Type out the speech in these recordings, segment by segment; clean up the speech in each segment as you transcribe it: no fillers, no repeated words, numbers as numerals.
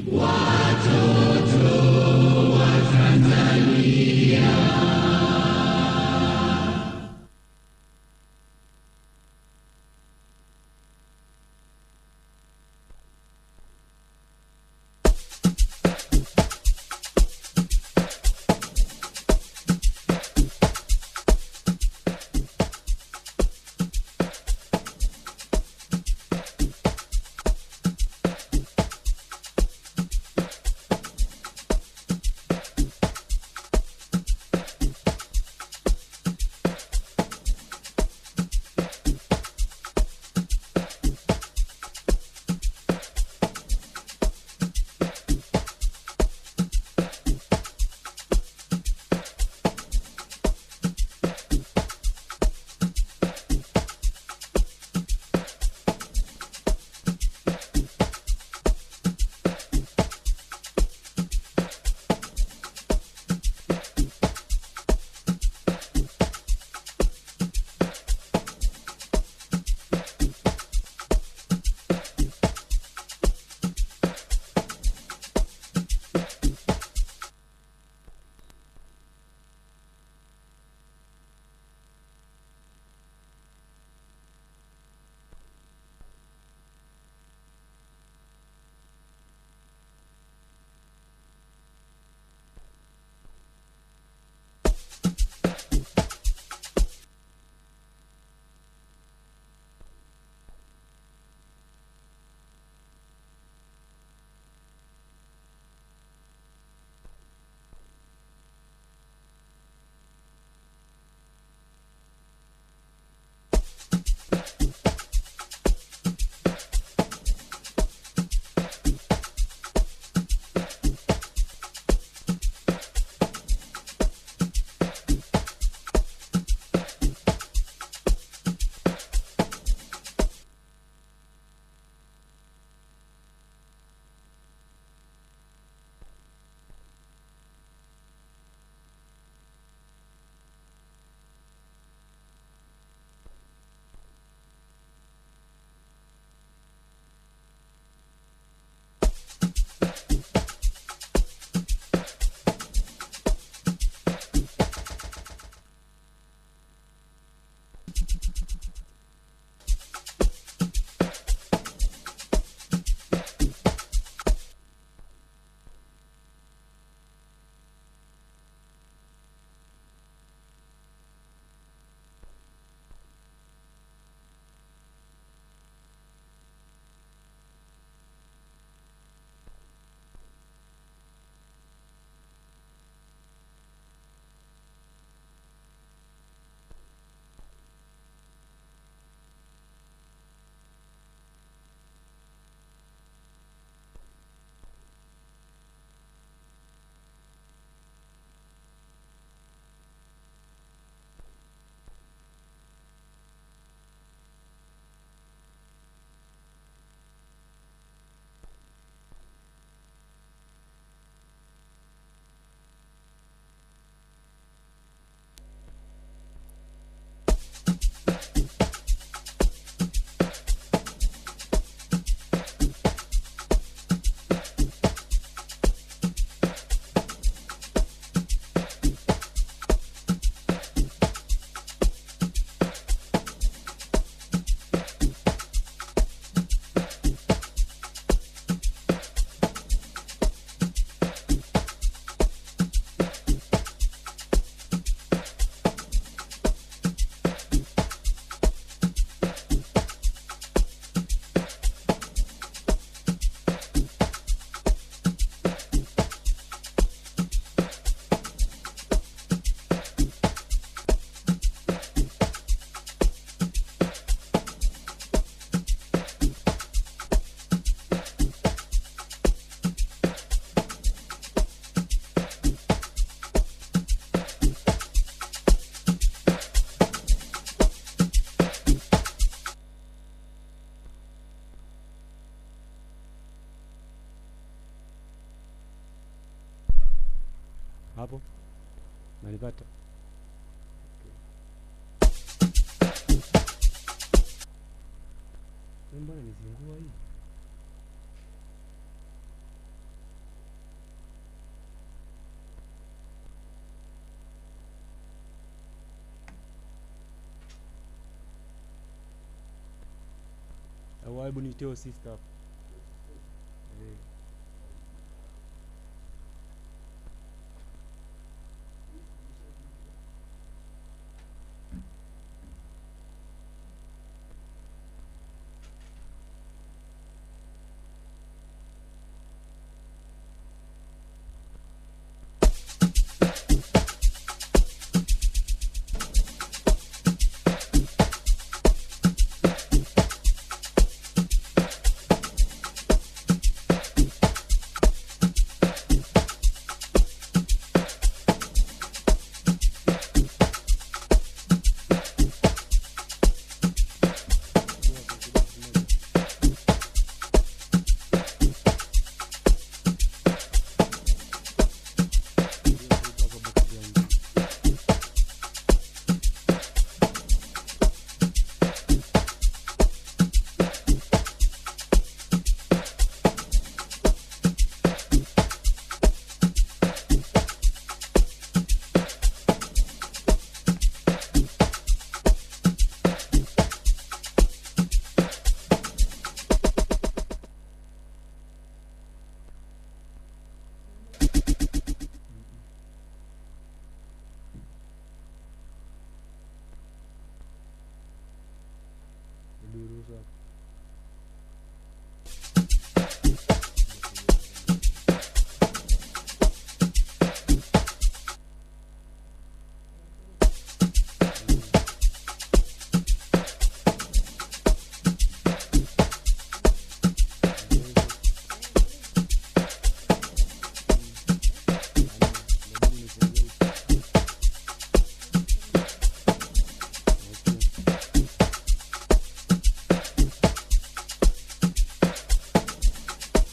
Watoto wa Tanzania. Hapo nalipata. Okay. Mbona nizingua hii? Au hebu niiteo sister hapo.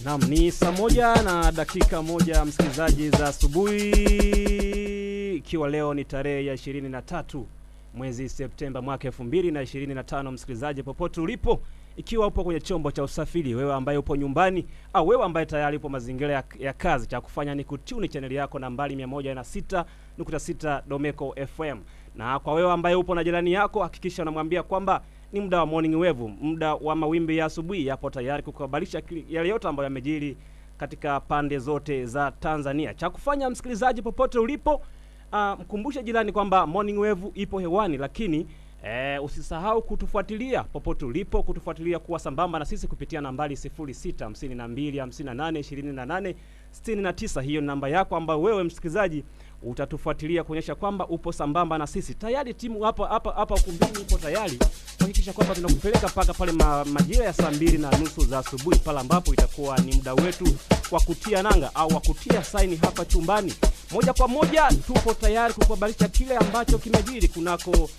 Naam, ni saa 1:01 msikilizaji za asubuhi, ikiwa leo ni tarehe ya 23 mwezi Septemba mwaka 2025. Msikilizaji popote ulipo, ikiwa upo kwenye chombo cha usafiri, wewe ambaye upo nyumbani au wewe ambaye tayari upo mazingira ya kazi, cha kufanya ni kutune channel yako nambari 106.6 Domeko FM. Na kwa wewe ambaye upo na jirani yako, hakikisha unamwambia kwamba ni muda wa Morning Wave, muda wa mawimbi ya asubuhi, yapo tayari kukuhabarisha yale yote ambayo yamejiri katika pande zote za Tanzania. Cha kufanya msikilizaji popote ulipo, mkumbushe jirani kwamba Morning Wave ipo hewani, lakini usisahau kutufuatilia popote ulipo, kutufuatilia kuwa sambamba na sisi kupitia nambari 0652582869. Hiyo namba yako ambayo wewe msikilizaji utatufuatilia kuonyesha kwamba upo sambamba na sisi. Tayari timu hapa hapa hapa ukumbini ipo tayari kuhakikisha kwamba tunakupeleka mpaka pale majira ya 2:30 za asubuhi, pale ambapo itakuwa ni muda wetu wa kutia nanga au wa kutia saini hapa chumbani. Moja kwa moja tupo tayari kukuhabarisha kile ambacho kimejiri kunako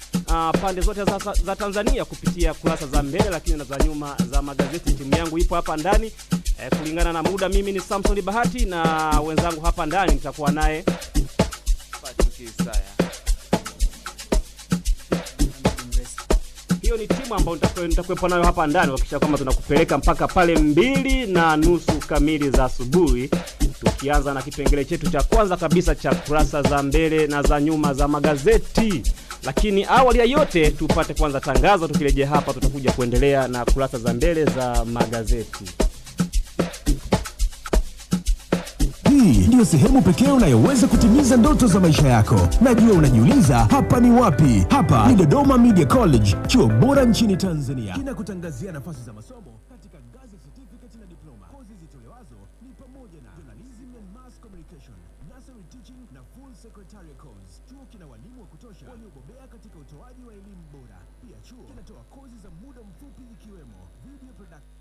pande zote za Tanzania kupitia kurasa za mbele lakini na za nyuma za magazeti. Timu yangu ipo hapa ndani kulingana na muda. Mimi ni Samson Bahati na wenzangu hapa ndani nitakuwa naye Patrick Isaya. Hiyo ni timu ambayo nitakuwepo nayo hapa ndani kuhakikisha kwamba tunakupeleka mpaka pale 2:30 kamili za asubuhi, tukianza na kipengele chetu cha kwanza kabisa cha kurasa za mbele na za nyuma za magazeti. Lakini awali ya yote tupate kwanza tangazo. Tukirejea hapa tutakuja kuendelea na kurasa za mbele za magazeti. Hii ndiyo sehemu pekee unayoweza kutimiza ndoto za maisha yako. Najua unajiuliza hapa ni wapi? Hapa ni Dodoma Media College, chuo bora nchini Tanzania. Kinakutangazia nafasi za masomo katika ngazi ya certificate na diploma. Kozi zitolewazo ni pamoja na Journalism and Mass Communication, Nursery Teaching na Full Secretarial Course. Chuo kina walimu wa kutosha waliobobea katika utoaji wa elimu bora. Pia chuo kinatoa kozi za muda mfupi ikiwemo video production,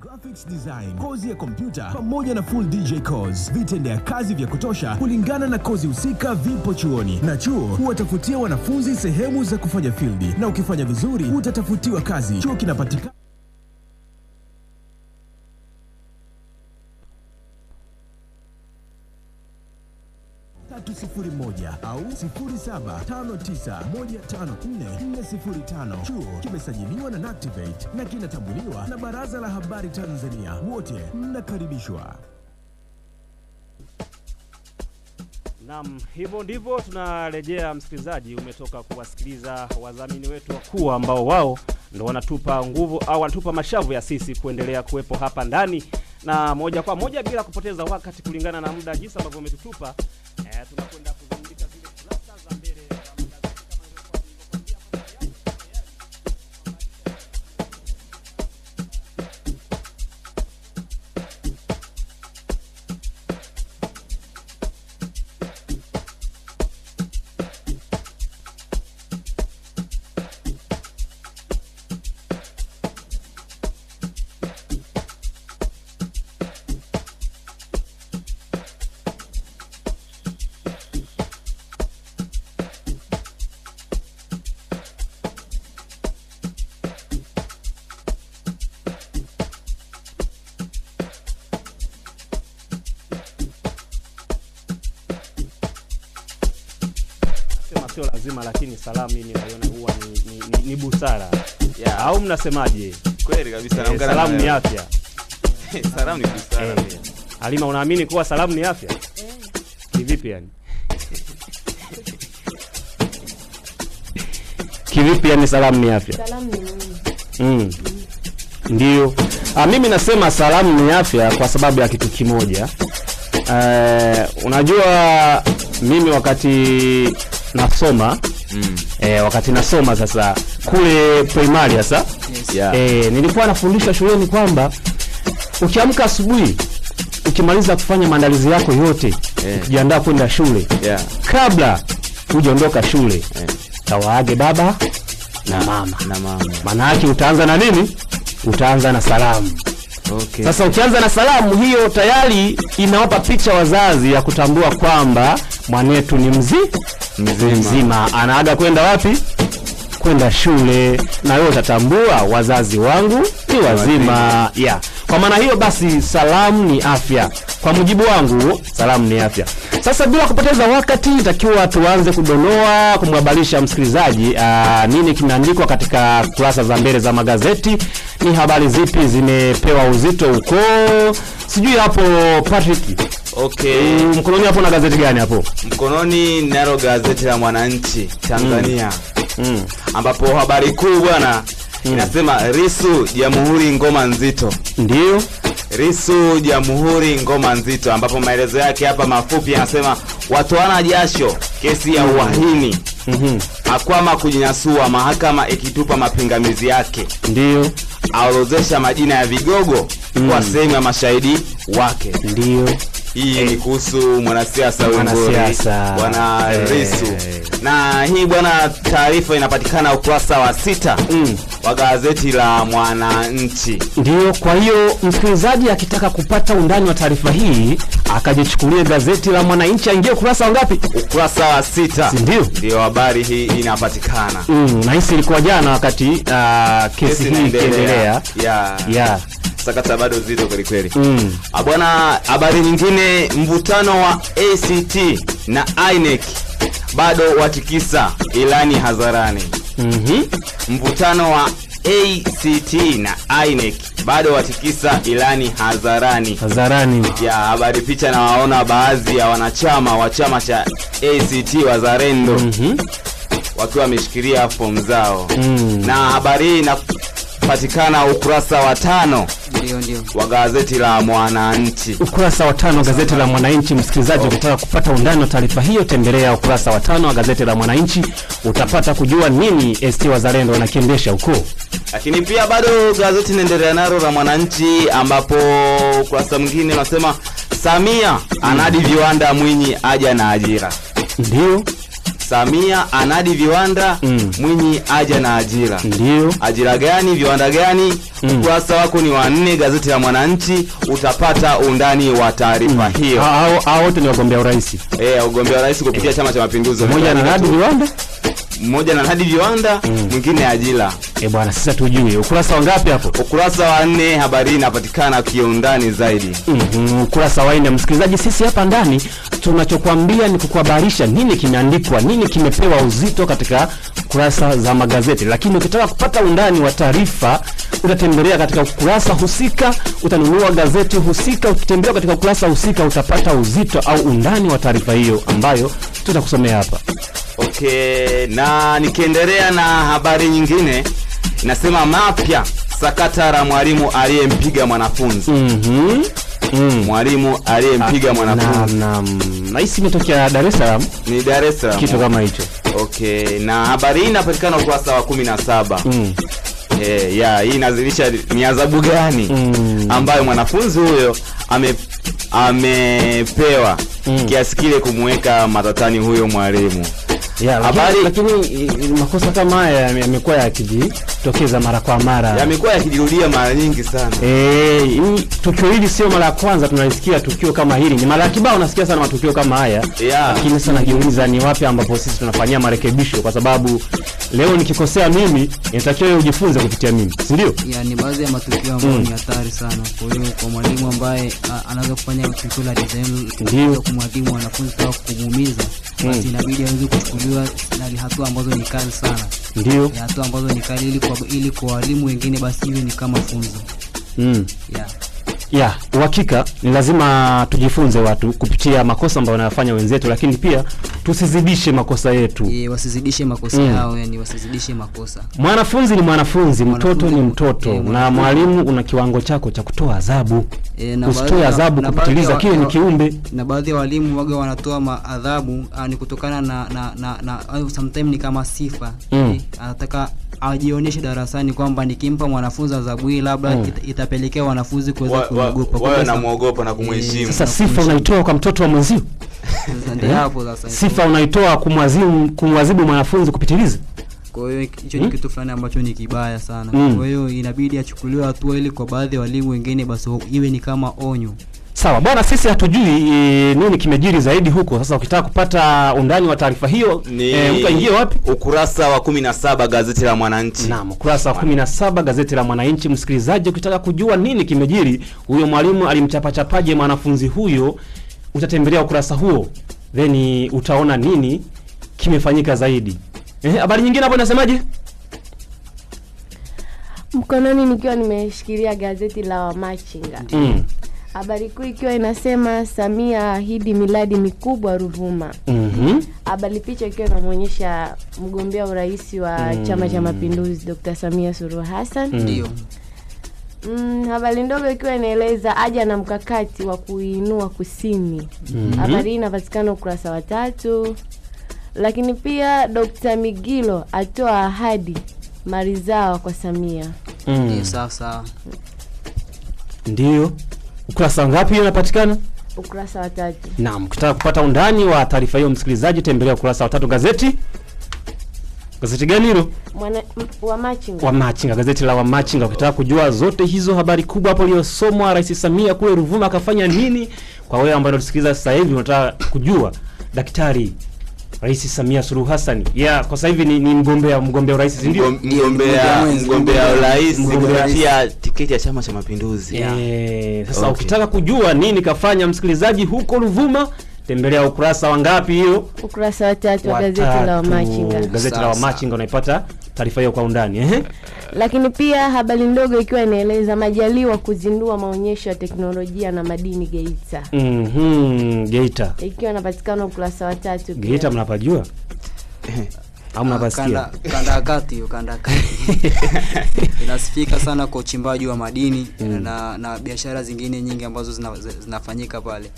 graphics design, kozi ya kompyuta pamoja na full DJ course. Vitendea kazi vya kutosha kulingana na kozi husika vipo chuoni, na chuo huwatafutia wanafunzi sehemu za kufanya field, na ukifanya vizuri utatafutiwa kazi. Chuo kinapatikana 301 au 0759154405. Chuo kimesajiliwa na NACTIVATE na kinatambuliwa na Baraza la Habari Tanzania. Wote mnakaribishwa. Naam, hivyo ndivyo tunarejea msikilizaji. Umetoka kuwasikiliza wadhamini wetu wakuu ambao wao ndo wanatupa nguvu au wanatupa mashavu ya sisi kuendelea kuwepo hapa ndani, na moja kwa moja bila kupoteza wakati, kulingana na muda jinsi ambavyo umetutupa, tunakwenda kuzungumzia zile kurasa za mbele za magazeti kama nilivyokuambia kwamba tayari sio lazima, lakini salamu mimi naiona huwa ni busara. Yeah. Au mnasemaje? Kweli kabisa, naungana. Salamu ni afya. Salamu ni busara. Halima, unaamini kuwa salamu ni afya? Kivipi yani? Kivipi yani salamu ni afya? Salamu ni muhimu. Ndio. Mimi nasema salamu ni afya kwa sababu ya kitu kimoja. Unajua mimi wakati nasoma wakati nasoma sasa kule primary sasa, yes. Yeah. Nilikuwa nafundishwa shuleni kwamba ukiamka asubuhi, ukimaliza kufanya maandalizi yako yote, ukijiandaa kwenda shule, kabla hujaondoka shule, tawaage baba na mama. Maana yake utaanza na nini? Utaanza na salamu. Okay. Sasa ukianza na salamu hiyo tayari inawapa picha wazazi ya kutambua kwamba mwanetu ni mzima. Anaaga kwenda wapi? Kwenda shule. Na wewe utatambua wazazi wangu ni wazima. Yeah. Kwa maana hiyo basi salamu ni afya. Kwa mujibu wangu salamu ni afya. Sasa bila kupoteza wakati itakiwa tuanze kudonoa, kumhabarisha msikilizaji nini kimeandikwa katika kurasa za mbele za magazeti, ni habari zipi zimepewa uzito huko. Sijui hapo Patrick. Okay. Mkononi hapo na gazeti gani hapo? Mkononi nalo gazeti la Mwananchi Tanzania. Ambapo habari kuu bwana inasema Lissu Jamhuri ngoma nzito. Ndio. Lissu Jamhuri ngoma nzito, ambapo maelezo yake hapa mafupi yanasema watoana jasho kesi ya uhaini. Akwama kujinyasua, mahakama ikitupa mapingamizi yake. Ndio. Aorozesha majina ya vigogo kwa sehemu ya mashahidi wake. Ndio. Hii ni kuhusu mwanasiasa bwana Lissu. Na hii bwana taarifa inapatikana ukurasa wa 6 wa gazeti la Mwananchi. Ndio, kwa hiyo msikilizaji akitaka kupata undani wa taarifa hii akajichukulie gazeti la Mwananchi, aingie ukurasa wa ngapi? Ukurasa wa 6. Ndio. Ndio habari hii inapatikana. Na hii ilikuwa jana wakati kesi hii ikiendelea. Yeah. Sakata bado zito kweli kweli. Bwana, habari nyingine, mvutano wa ACT na INEC bado watikisa ilani hadharani. Mvutano wa ACT na INEC bado watikisa ilani hadharani. Ya habari picha na waona baadhi ya wanachama wa chama cha ACT Wazalendo wakiwa wameshikilia fomu zao. Na habari hii inapatikana ukurasa wa 5 Ndio. wa gazeti la Mwananchi. Ukurasa wa 5 gazeti la Mwananchi. Msikilizaji, ukitaka kupata undani wa taarifa hiyo tembelea ukurasa wa 5 wa gazeti la Mwananchi, utapata kujua nini ACT Wazalendo wanakiendesha huko. Lakini pia bado gazeti inaendelea nalo la Mwananchi, ambapo ukurasa mwingine unasema Samia anadi viwanda, Mwinyi aja na ajira. Ndio. Samia anadi viwanda, Mwinyi aja na ajira. Ndio. Ajira gani? Viwanda gani? Ukurasa wako ni wa 4 gazeti la Mwananchi, utapata undani wa taarifa hiyo. Hao wote ni wagombea urais. Wagombea urais kupitia Chama cha Mapinduzi. Mmoja anadi viwanda, mmoja anadi viwanda, mwingine ajira. Bwana, sasa tujue ukurasa wa ngapi hapo? Ukurasa wa 4, habari inapatikana kiundani zaidi. Ukurasa wa 4. Msikilizaji, sisi hapa ndani Tunachokwambia ni kukuhabarisha nini kimeandikwa, nini kimepewa uzito katika kurasa za magazeti. Lakini ukitaka kupata undani wa taarifa, utatembelea katika ukurasa husika, utanunua gazeti husika, ukitembelea katika ukurasa husika utapata uzito au undani wa taarifa hiyo ambayo tutakusomea hapa. Okay, na nikiendelea na habari nyingine nasema mapya sakata la mwalimu aliyempiga mwanafunzi. Mwalimu aliyempiga mwanafunzi. Naam. Na hisi imetokea Dar es Salaam. Ni Dar es Salaam. Kitu kama hicho. Okay, na habari hii inapatikana ukurasa wa 17. Hii inazilisha ni adhabu gani ambayo mwanafunzi huyo amepewa kiasi kile kumweka matatani huyo mwalimu. Lakini makosa kama haya yamekuwa yakijitokeza mara kwa mara. Yamekuwa yakijirudia mara nyingi sana. Tukio hili sio mara ya kwanza tunalisikia tukio kama hili. Ni mara kibao unasikia sana matukio kama haya. Lakini sana najiuliza ni wapi ambapo sisi tunafanyia marekebisho, kwa sababu leo nikikosea mimi inatakiwa wewe ujifunze kupitia mimi, si ndio? Ni baadhi ya matukio ambayo ni hatari sana. Kwa hiyo kwa mwalimu ambaye anaweza kufanya tukio la design kumwadhibu mwanafunzi au kumuumiza, basi inabidi aweze kuchukuliwa na hatua ambazo ni kali sana. Ndio. Hatua ambazo ni kali ili kwa walimu wengine basi iwe ni kama funzo. Uhakika ni lazima tujifunze watu kupitia makosa ambayo wanayofanya wenzetu, lakini pia tusizidishe makosa yetu. Wasizidishe makosa yao, yani wasizidishe makosa. Mwanafunzi ni mwanafunzi, mtoto ni mtoto, na mwalimu una kiwango chako cha kutoa adhabu. Usitoe adhabu kupitiliza, kile ni kiumbe. Na baadhi ya walimu waga wanatoa adhabu ni kutokana na sometimes ni kama sifa. Anataka ajionyeshe darasani kwamba nikimpa mwanafunzi adhabu hii labda itapelekea wanafunzi kuweza kuogopa. Wao wanamuogopa na kumheshimu. Sasa sifa unaitoa kwa mtoto wa mwenzio? Ndio hapo sasa. Sifa unaitoa kumwadhibu mwanafunzi kupitiliza? Kwa hiyo hicho ni kitu fulani ambacho ni kibaya sana. Kwa hiyo inabidi achukuliwe hatua ili kwa baadhi ya walimu wengine basi iwe ni kama onyo. Sawa bwana, sisi hatujui nini kimejiri zaidi huko. Sasa ukitaka kupata undani wa taarifa hiyo mtu aingie wapi? Ukurasa wa 17 gazeti la Mwananchi. Naam, ukurasa wa 17 gazeti la Mwananchi. Msikilizaji, ukitaka kujua nini kimejiri, huyo mwalimu alimchapachapaje mwanafunzi huyo, utatembelea ukurasa huo, then utaona nini kimefanyika zaidi. Habari nyingine hapo inasemaje? Mkononi nikiwa nimeshikilia gazeti la Wamachinga. Habari kuu ikiwa inasema Samia ahidi miradi mikubwa Ruvuma. Habari picha ikiwa inamuonyesha mgombea urais wa Chama cha Mapinduzi Dr. Samia Suluhu Hassan. Ndio. Habari ndogo ikiwa inaeleza aja na mkakati wa kuinua kusini. Habari inapatikana ukurasa wa 3. Lakini pia Dr. Migilo atoa ahadi maridhawa kwa Samia. Ndio, sawa sawa. Ndio. Ukurasa ngapi unapatikana? Ukurasa wa 3. Naam, ukitaka kupata undani wa taarifa hiyo msikilizaji, tembelea ukurasa wa 3 gazeti. Gazeti gani hilo? Wamachinga. Wamachinga, gazeti la Wamachinga. Ukitaka kujua zote hizo habari kubwa hapo iliyosomwa, Rais Samia kule Ruvuma akafanya nini? Kwa wewe ambaye unatusikiliza sasa hivi unataka kujua Daktari Rais Samia Suluhu Hassan. Kwa sasa hivi ni mgombea urais, ndio? Mgombea urais kupitia tiketi ya Chama cha Mapinduzi. Sasa ukitaka kujua nini kafanya msikilizaji huko Ruvuma, tembelea ukurasa wa ngapi hiyo? Ukurasa wa 3 wa gazeti la Wamachinga. Gazeti la Wamachinga unaipata taarifa hiyo kwa undani. Lakini pia habari ndogo ikiwa inaeleza Majaliwa kuzindua maonyesho ya teknolojia na madini Geita. Geita. Ikiwa inapatikana ukurasa wa 3. Geita mnapajua? Au mnapasikia? Kanda kati hiyo, kanda kati. Inasifika sana kwa uchimbaji wa madini na biashara zingine nyingi ambazo zinafanyika pale.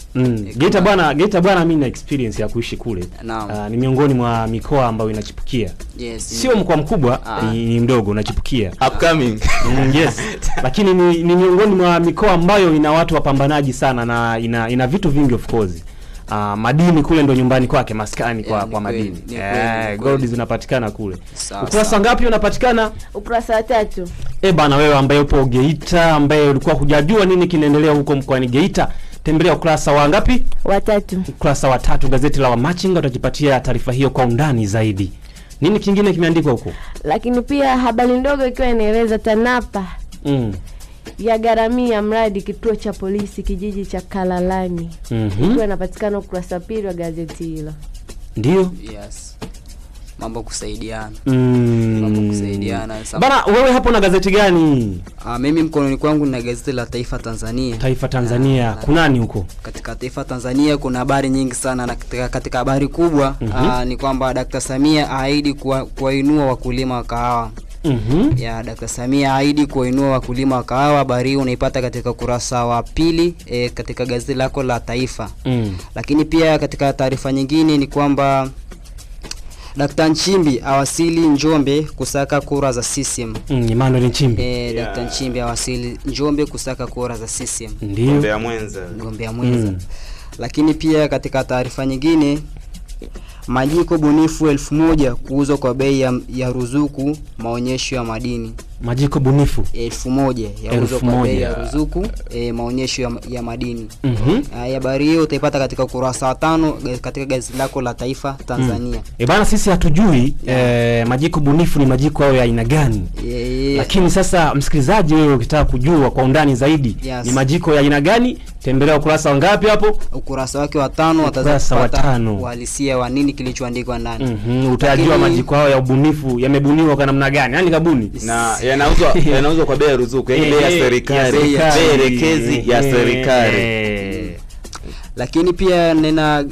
Geita bwana, Geita bwana, mimi na experience ya kuishi kule. Ni miongoni mwa mikoa ambayo inachipukia. Yes, sio mkoa mkubwa, ni mdogo unachipukia. Upcoming. Yes. Lakini ni miongoni mwa mikoa ambayo ina watu wapambanaji sana na ina vitu vingi of course. Madini kule ndo nyumbani kwake, maskani kwa madini. Gold zinapatikana kule. Ukurasa ngapi unapatikana? Ukurasa wa 3. Bana, wewe ambaye upo Geita, ambaye ulikuwa hujajua nini kinaendelea huko mkoani Geita, tembelea ukurasa wa ngapi? Wa 3. Ukurasa wa 3 gazeti la Wamachinga utajipatia taarifa hiyo kwa undani zaidi. Nini kingine kimeandikwa huko? Lakini pia habari ndogo ikiwa inaeleza TANAPA ya gharamia mradi kituo cha polisi kijiji cha Kalalani. Ikiwa inapatikana ukurasa pili wa gazeti hilo. Ndio. Yes. Mambo kusaidiana. Mambo kusaidiana. Bana, wewe hapo na gazeti gani? Mimi mkononi kwangu nina gazeti la Taifa Tanzania. Taifa Tanzania. Kunani huko? Katika Taifa Tanzania kuna habari nyingi sana, na katika habari kubwa ni kwamba Dr. Samia aahidi kuwainua wakulima wa kahawa. Ya Dr. Samia aahidi kuwainua wakulima wa kahawa. Habari hii unaipata katika kurasa wa pili katika gazeti lako la Taifa. Lakini pia katika taarifa nyingine ni kwamba Dr. Nchimbi awasili Njombe kusaka kura za CCM. Emmanuel Nchimbi. Dr. Nchimbi awasili Njombe kusaka kura za CCM. Ndio. Mgombea mwenza. Lakini pia katika taarifa nyingine, majiko bunifu 1000 kuuzwa kwa bei ya ruzuku maonyesho ya madini. Majiko bunifu 1000 yauzwa kwa bei ya ruzuku maonyesho ya madini. Habari hiyo utaipata katika kurasa wa 5 katika gazeti lako la Taifa Tanzania. Bana, sisi hatujui majiko bunifu ni majiko hayo ya aina gani. Lakini sasa msikilizaji, wewe ukitaka kujua kwa undani zaidi ni majiko ya aina gani, tembelea ukurasa wa ngapi hapo? Ukurasa wake wa 5, utapata uhalisia wa nini kilichoandikwa ndani. Utajua majiko hayo ya ubunifu yamebuniwa kwa namna gani. Yaani kabuni. Na yanauzwa kwa bei ya ruzuku, yaani bei ya serikali, bei elekezi ya serikali. Lakini pia nina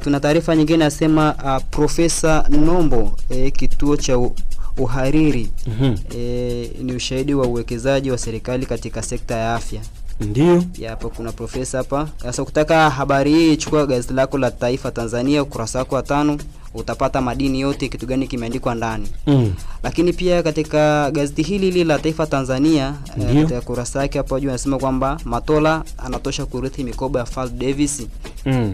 tuna taarifa nyingine nasema Profesa Nombo kituo cha uhariri ni ushahidi wa uwekezaji wa serikali katika sekta ya afya. Ndio. Ya hapa kuna profesa hapa. Sasa ukitaka habari hii, chukua gazeti lako la Taifa Tanzania ukurasa wako wa 5, utapata madini yote kitu gani kimeandikwa ndani. Lakini pia katika gazeti hili la Taifa Tanzania katika kurasa yake hapo juu anasema kwamba Matola anatosha kurithi mikoba ya Fal Davis.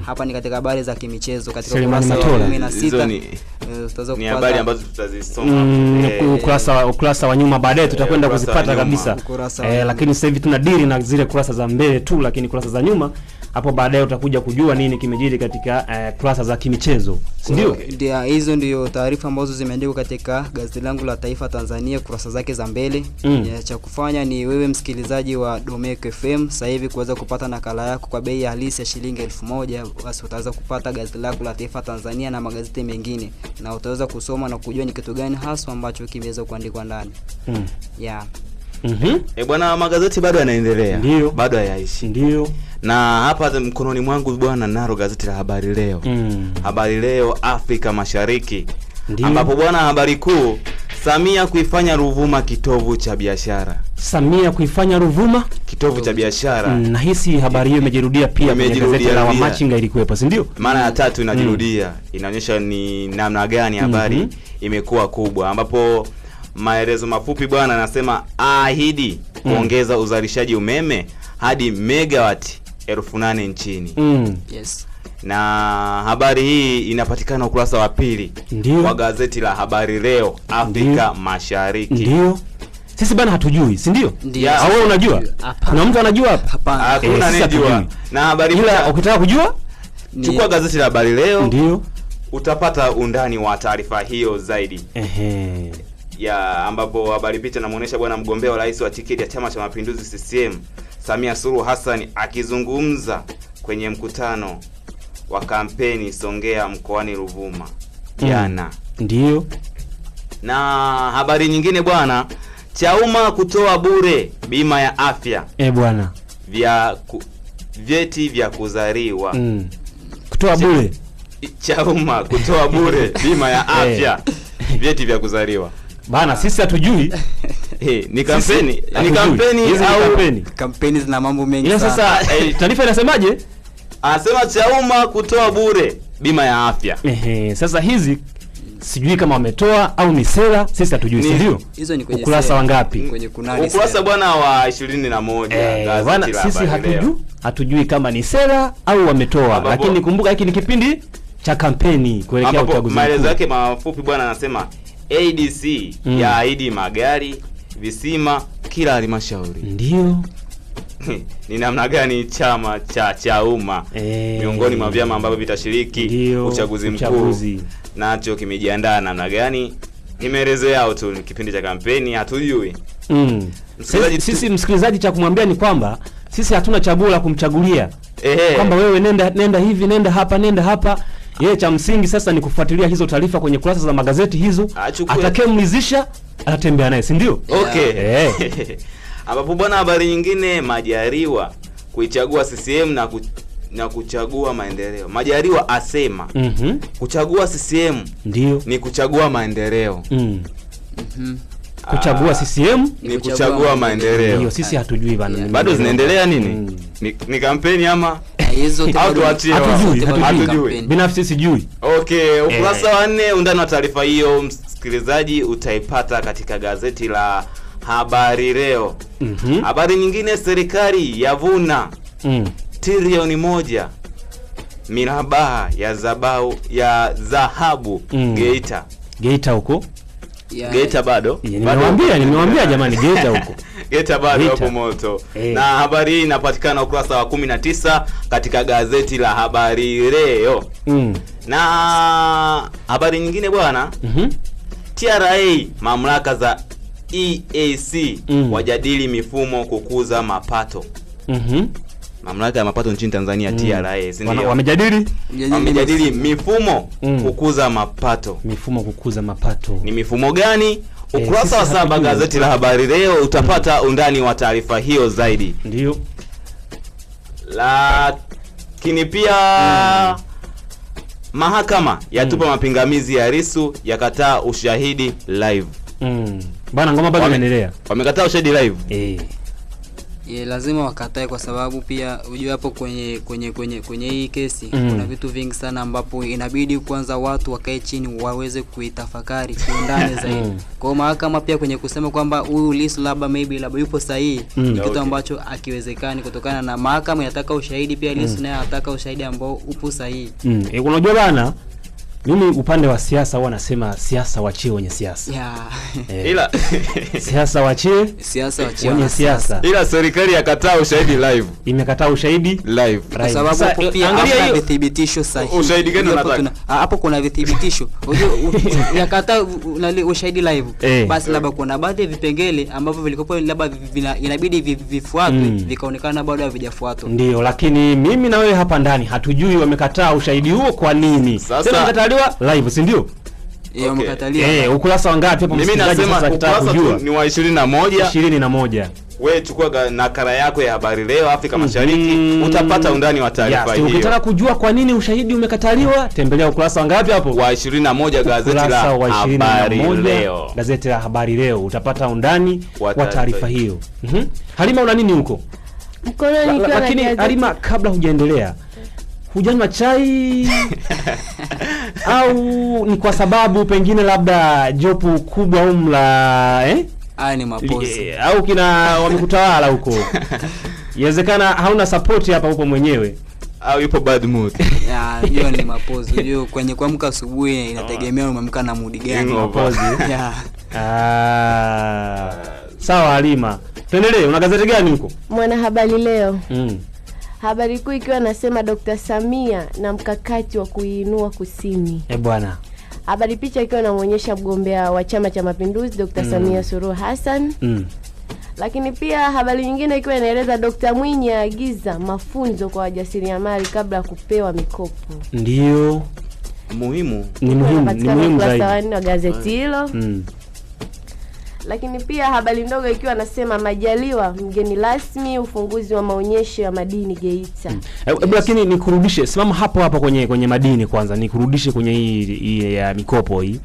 Hapa ni katika habari za kimichezo katika ukurasa wa 16. Ni habari ambazo tutazisoma ukurasa wa nyuma baadaye tutakwenda kuzipata kabisa. Lakini sasa hivi tunadili na zile kurasa za mbele tu, lakini kurasa za nyuma hapo baadaye utakuja kujua nini kimejiri katika kurasa za kimichezo, si ndio? Ndio, hizo ndio taarifa ambazo zimeandikwa katika gazeti langu la Taifa Tanzania kurasa zake za mbele. Cha kufanya ni wewe msikilizaji wa Domeko FM sasa hivi kuweza kupata nakala yako kwa bei halisi ya shilingi 1000, basi utaweza kupata gazeti lako la Taifa Tanzania na magazeti mengine, na utaweza kusoma na kujua ni kitu gani haswa ambacho kimeweza kuandikwa ndani. Bwana, magazeti bado yanaendelea. Bado hayaishi. Ndio. Na hapa mkononi mwangu bwana nalo gazeti la Habari Leo. Habari Leo Afrika Mashariki. Ndiyo. Ambapo bwana habari kuu, Samia kuifanya Ruvuma kitovu cha biashara. Samia kuifanya Ruvuma kitovu cha biashara. Nahisi habari hiyo imejirudia pia kwenye gazeti la Wamachinga ilikuwepo, si ndio? Mara ya tatu inajirudia. Inaonyesha ni namna gani habari imekuwa kubwa, ambapo maelezo mafupi bwana anasema ahidi kuongeza uzalishaji umeme hadi megawati 8000 nchini. Yes. Na habari hii inapatikana ukurasa wa 2 wa gazeti la Habari Leo Afrika Mashariki. Ndio. Sisi bana hatujui, si ndio? Au wewe unajua? Kuna mtu anajua hapa? Hapana. Hakuna anayejua. Na habari ila ukitaka kujua chukua gazeti la Habari Leo. Ndio. Utapata undani wa taarifa hiyo zaidi. Ya ambapo habari picha inamuonesha bwana mgombea wa rais wa tiketi ya Chama cha Mapinduzi CCM Samia Suluhu Hassan akizungumza kwenye mkutano wa kampeni Songea mkoani Ruvuma jana. Ndio. Na habari nyingine bwana, Chauma kutoa bure bima ya afya. Bwana. Vyeti vya kuzaliwa. Kutoa bure. Chauma kutoa bure bima ya afya. Vyeti vya kuzaliwa. Bana sisi hatujui. Ni kampeni, ni kampeni au kampeni zina mambo mengi sana. Sasa taarifa inasemaje? Anasema Chauma kutoa bure bima ya afya. Sasa hizi sijui kama wametoa au ni sera, sisi hatujui, si ndio? Hizo ni kwenye ukurasa wa ngapi? Kwenye kunani? Ukurasa bwana wa 21. Bwana sisi hatujui kama ni sera au wametoa. Lakini kumbuka hiki ni kipindi cha kampeni kuelekea uchaguzi. Maelezo yake mafupi bwana anasema ADC yaahidi magari, visima kila halmashauri. Ndio. Ni namna gani chama cha Chauma miongoni mwa vyama ambavyo vitashiriki uchaguzi mkuu nacho kimejiandaa namna gani? Ni maelezo yao tu, kipindi cha kampeni hatujui. Msikilizaji, Sisi msikilizaji, cha kumwambia ni kwamba sisi hatuna chaguo la kumchagulia kwamba wewe nenda hivi, nenda hapa, nenda hapa. Yeye cha msingi sasa ni kufuatilia hizo taarifa kwenye kurasa za magazeti hizo, atakayemlizisha atatembea naye, si ndio? Okay. Ambapo bwana, habari nyingine, Majaliwa kuichagua CCM na kuchagua maendeleo. Majaliwa asema kuchagua CCM ndio ni kuchagua maendeleo. Kuchagua CCM ni kuchagua maendeleo. Ndio, sisi hatujui bana. Bado zinaendelea nini? Ni kampeni ama hizo? Hatujui. Binafsi sijui. Okay, ukurasa wa 4 undani wa taarifa hiyo msikilizaji utaipata katika gazeti la Habari Leo. Habari nyingine, serikali yavuna trilioni 1 mirabaha ya dhahabu Geita. Geita huko? Geita bado. Nimewambia jamani, Geita huko. Geita bado hapo moto. Na habari hii inapatikana ukurasa wa 19 katika gazeti la Habari Leo. Na habari nyingine bwana, TRA mamlaka za EAC wajadili mifumo kukuza mapato. Mamlaka ya mapato nchini Tanzania, TRA, si ndio? Wamejadili mifumo kukuza mapato. Mifumo kukuza mapato. Ni mifumo gani? Ukurasa wa 7 gazeti la Habari Leo utapata undani wa taarifa hiyo zaidi. Ndio. Lakini pia mahakama yatupa mapingamizi ya Lissu, yakataa ushahidi live. Bana, ngoma bado inaendelea. Wamekataa ushahidi live. Lazima wakatae kwa sababu pia unajua hapo kwenye hii kesi kuna vitu vingi sana ambapo inabidi kwanza watu wakae chini waweze kuitafakari kwa undani zaidi. Kwa hiyo mahakama pia kwenye kusema kwamba huyu Lissu labda maybe labda yupo sahihi, kitu ambacho hakiwezekani kutokana na mahakama inataka ushahidi, pia Lissu naye anataka ushahidi ambao upo sahihi. Unajua bana, mimi upande wa siasa huwa nasema siasa wachie wenye siasa. Ila siasa wachie wenye siasa. Ila serikali yakataa ushahidi live. Imekataa ushahidi live. Kwa sababu hapo pia hakuna vithibitisho sahihi. Ushahidi gani unataka? Hapo kuna vithibitisho. Unajua yakataa ushahidi live. Basi labda kuna baadhi ya vipengele ambavyo vilikopo labda inabidi vifuatwe, vikaonekana bado havijafuatwa. Ndio, lakini mimi na wewe hapa ndani hatujui wamekataa ushahidi huo kwa nini. Sasa live, si ndio? Wamekatalia. Ukurasa wa ngapi hapo msikilizaji? Mimi nasema ukurasa ni wa 21. 21. Wewe chukua nakala yako ya Habari Leo Afrika Mashariki, utapata undani wa taarifa hiyo. Ukitaka kujua kwa nini ushahidi umekataliwa, tembelea ukurasa wa ngapi hapo? Wa 21 gazeti la Habari Leo. Gazeti la Habari Leo utapata undani wa taarifa hiyo. Halima, una nini huko? Mkononi kwa. Lakini Halima, kabla hujaendelea, hujanywa chai au ni kwa sababu pengine labda jopo kubwa umla Haya ni mapozi au kina wamekutawala huko? Inawezekana hauna support hapa, upo mwenyewe au yupo bad mood. Hiyo ni mapozi. Unajua kwenye kuamka asubuhi inategemea umeamka na mood gani. Mapozi. Sawa Halima, tuendelee. Una gazeti gani huko? Mwanahabari Leo. Habari kuu ikiwa nasema Dr. Samia na mkakati wa kuiinua kusini. Bwana. Habari picha ikiwa inamuonyesha mgombea wa Chama cha Mapinduzi Dr. Samia Suluhu Hassan. Lakini pia habari nyingine ikiwa inaeleza Dr. Mwinyi aagiza mafunzo kwa wajasiriamali kabla ya kupewa mikopo. Ndio. Muhimu. Ni muhimu zaidi. Wa gazeti hilo. Lakini pia habari ndogo ikiwa nasema Majaliwa mgeni rasmi ufunguzi wa maonyesho ya madini Geita. Hebu lakini nikurudishe, simama hapo hapo kwenye madini kwanza, nikurudishe kwenye hii ya mikopo hii.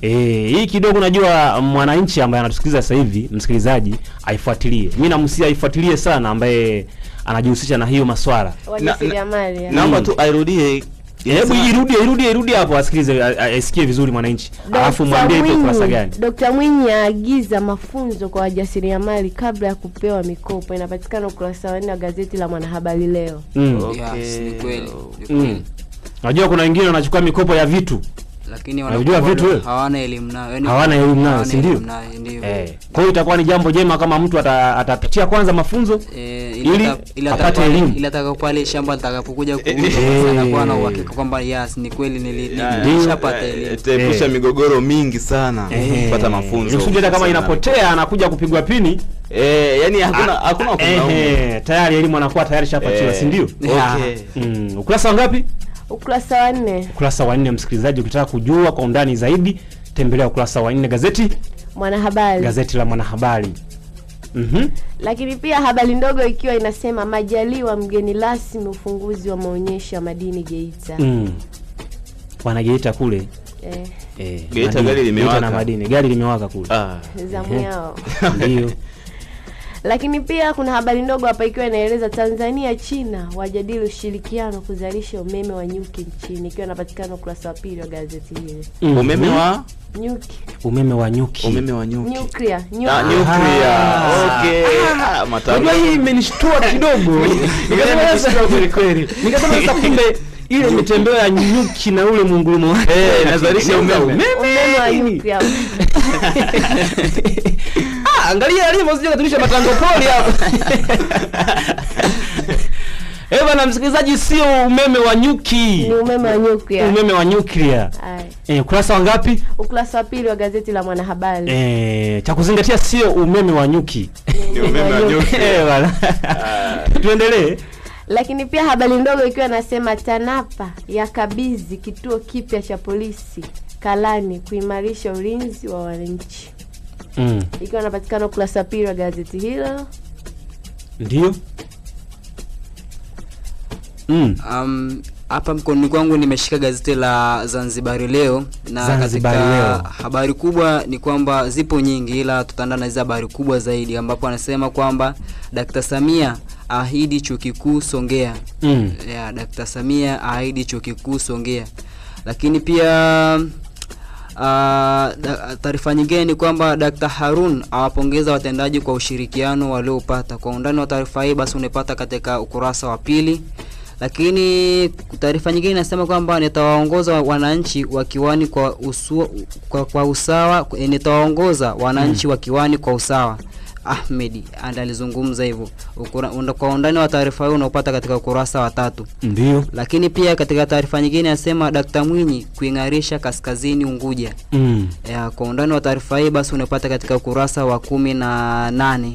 Hii kidogo najua mwananchi ambaye anatusikiliza sasa hivi, msikilizaji aifuatilie. Mimi namsihi aifuatilie sana ambaye anajihusisha na hiyo maswala. Wajasiriamali. Naomba tu airudie. Hebu irudie hapo asikilize, asikie vizuri mwananchi. Alafu mwambie ipo kurasa gani. Dr. Mwinyi aagiza mafunzo kwa wajasiriamali kabla ya kupewa mikopo. Inapatikana ukurasa wa 4 wa gazeti la Mwanahabari Leo. Okay. Yes, ni kweli. Unajua kuna wengine wanachukua mikopo ya vitu, lakini wanajua vitu hawana elimu nayo. Yaani hawana elimu nayo, si ndio? Kwa hiyo itakuwa ni jambo jema kama mtu atapitia kwanza mafunzo ili apate elimu, ili atakapo shamba litakapokuja kuuzwa anakuwa na uhakika kwamba yes, ni kweli nilishapata elimu. Itaepusha migogoro mingi sana kupata mafunzo. Usije hata kama inapotea anakuja kupigwa pini. Yani hakuna kulaumu. Tayari elimu anakuwa tayari shapatiwa, si ndio? Okay. Ukurasa ngapi? Ukurasa wa 4. Ukurasa wa 4, msikilizaji, ukitaka kujua kwa undani zaidi tembelea ukurasa wa 4 gazeti Mwanahabari. Gazeti la Mwanahabari. Lakini pia habari ndogo ikiwa inasema Majaliwa mgeni rasmi ufunguzi wa maonyesho ya madini Geita. Wana Geita kule. Geita gari limewaka na madini. Gari limewaka kule. Zamu yao. Ndio. Lakini pia kuna habari ndogo hapa ikiwa inaeleza Tanzania China wajadili ushirikiano kuzalisha umeme wa nyuki nchini, ikiwa inapatikana ukurasa wa 2 wa gazeti hili. Umeme wa nyuki. Umeme wa nyuki. Umeme wa nyuki. Nuclear. Nuclear. Okay. Unajua hii imenishtua kidogo. Nikasema kweli. Nikasema sasa kumbe ile mitembeo ya nyuki na ule mungurumo wake inazalisha umeme. Umeme wa nuclear. Angalia alivyo sije katulisha matango poli hapo. Bwana msikilizaji, sio umeme wa nyuki. Ni umeme wa nuclear. Umeme wa nuclear. Ukurasa wa ngapi? Ukurasa wa 2 wa gazeti la Mwanahabari. Cha kuzingatia sio umeme wa nyuki. Ni umeme wa nyuki. Bwana. Tuendelee. Lakini pia habari ndogo ikiwa nasema TANAPA yakabidhi kituo kipya cha polisi Kalani kuimarisha ulinzi wa wananchi. Ikiwa inapatikana ukurasa wa 2 wa gazeti hilo. Ndio. Hapa mkononi kwangu nimeshika gazeti la Zanzibar Leo, na Zanzibar katika Leo habari kubwa ni kwamba zipo nyingi, ila tutaandaa na hizo habari kubwa zaidi, ambapo anasema kwamba Dr. Samia ahidi chuo kikuu Songea. Ya, Dr. Samia ahidi chuo kikuu Songea. Lakini pia taarifa nyingine ni kwamba Dr. Harun awapongeza watendaji kwa ushirikiano waliopata. Kwa undani wa taarifa hii basi unaipata katika ukurasa wa 2. Lakini taarifa nyingine inasema kwamba nitawaongoza wananchi wa Kiwani kwa usawa, nitawaongoza wananchi wa Kiwani kwa usawa. Ahmed alizungumza hivyo. Kwa undani wa taarifa hiyo unaopata katika ukurasa wa 3. Ndio. Lakini pia katika taarifa nyingine anasema Dr. Mwinyi kuingarisha Kaskazini Unguja. Kwa undani wa taarifa hii basi unapata katika ukurasa wa 18.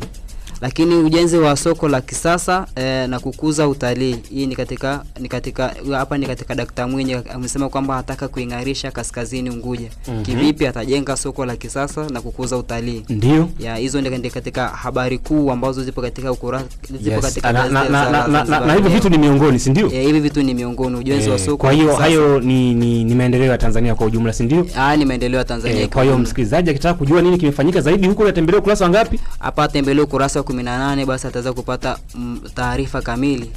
Lakini ujenzi wa soko la kisasa na kukuza utalii. Hii ni katika hapa ni katika Dr. Mwinyi amesema kwamba anataka kuingarisha Kaskazini Unguja. Kivipi atajenga soko la kisasa na kukuza utalii? Ndio. Ya, hizo ndio katika habari kuu ambazo zipo katika ukurasa zipo katika na hivi vitu ni miongoni, si ndio? Hivi vitu ni miongoni, ujenzi wa soko. Kwa hiyo hayo ni maendeleo ya Tanzania kwa ujumla, si ndio? Ni maendeleo ya Tanzania. Kwa hiyo msikilizaji akitaka kujua nini kimefanyika zaidi huko atembelea ukurasa wangapi? Hapa atembelea ukurasa wa 18, basi ataweza kupata taarifa kamili